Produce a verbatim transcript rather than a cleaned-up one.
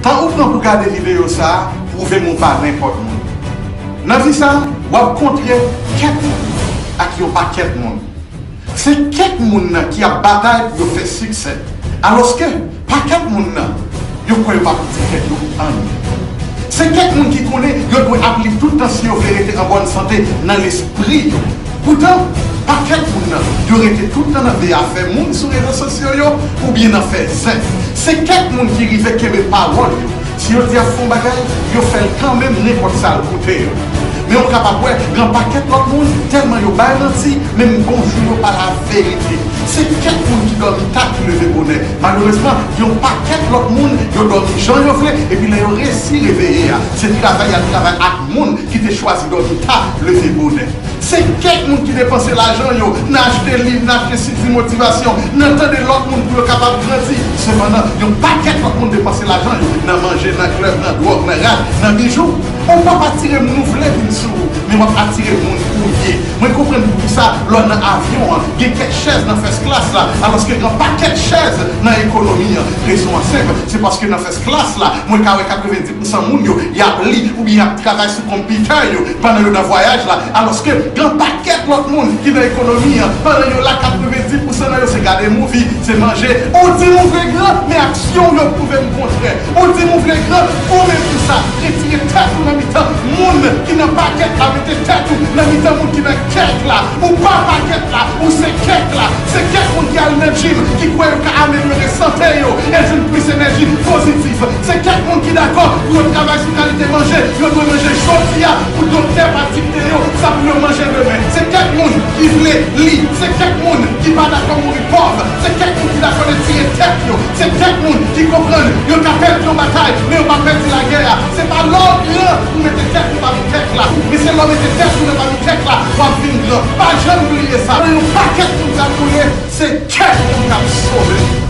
Tan ou pran pou gade videyo sa a pwouve m ou pa nenpòt moun. Nan vi sa a, w ap kontre kèk moun ak yon pakèt moun. Se kèk moun nan ki ap batay pou yo fè siksè, alòske pakèt moun nan, yo kwè yo p ap itil tèt yo anyen. Se kèk moun ki konnen yo dwe ap li tout tan si yo vle rete an bòn sante nan lespri yo. Poutan, pakèt moun nan, yo rete tout tan nan veye afè moun sou rezo sosyo yo oubyen nan fè zen. Se kèk moun ki rive kenbe pawòl yo. Si yo di y ap fè yon bagay, yo fè l kanmenm nenpòt sa l koute yo. Men ou kapab wè, gen yon pakèt lòt moun, tèlman yo bay manti, menm bonjou yo pa laverite. Se kèk moun ki dòmi ta ki leve bonè. Malerezman, gen yon pakèt lòt moun, yo dòmi jan yo vle, epi lè yo resi reveye a, se travay y ap travay ak moun ki te chwazi dòmi ta, leve bonè. Se kèk moun ki depanse lajan yo nan achte liv, nan achte sidi motivasyon, nan tande lòt moun pou yo kapab grandi. Sepandan, yon pakèt lòt moun depanse lajan yo nan manje, nan klèb, nan dwòg, nan rad, nan bijou. Ou p ap atire moun ou vle vin sou ou, men w ap atire moun ou ye. Mwen konprann poukisa lè w nan avyon an, gen kèk chèz nan first class la, alòske gen pakèt chèz nan ekonomi an. Rezon an senp, se paske nan first class la, mwen ka wè katrevenndis pousan moun yo, y ap li oubyen y ap travay sou konpitè yo pandan yo nan vwayaj la, alòske gen pakèt lòt moun ki nan ekonomi an, pandan yo la, katrevenndis pousan nan yo se gade movie, se manje. Ou di m ou vle gran, men aksyon w yo pwouve m kontrè. Ou di m ou vle gran, ou menm tou sa, retire tèt ou nan mitan moun ki nan pakèt la, mete tèt ou nan mitan moun ki nan kèk la. Ou pa pakèt la, ou se kèk la. Se kèk moun ki al nan gym, ki kwè yo ka amelyore sante yo e jwenn plis enèji pozitif. Se kèk moun ki dakò pou yo travay sou kalite manje yo dwe manje jodi a pou doktè pa dikte yo sa pou yo manje demen. Se kèk moun ki vle li. Se kèk moun ki pa dakò mouri pòv. Se kèk moun ki dakò retire tèt yo. Se kèk moun ki konprann yo ka pèdi yon batay, men yo pa pèdi lagè a. Se pa lè w gran pou mete tèt ou pami kèk la, men se lè w mete tèt ou nan pami kèk la, w ap vin gran. Pa janm bliye sa. Nan yon pakèt moun k ap boule, se kèk moun k ap sove.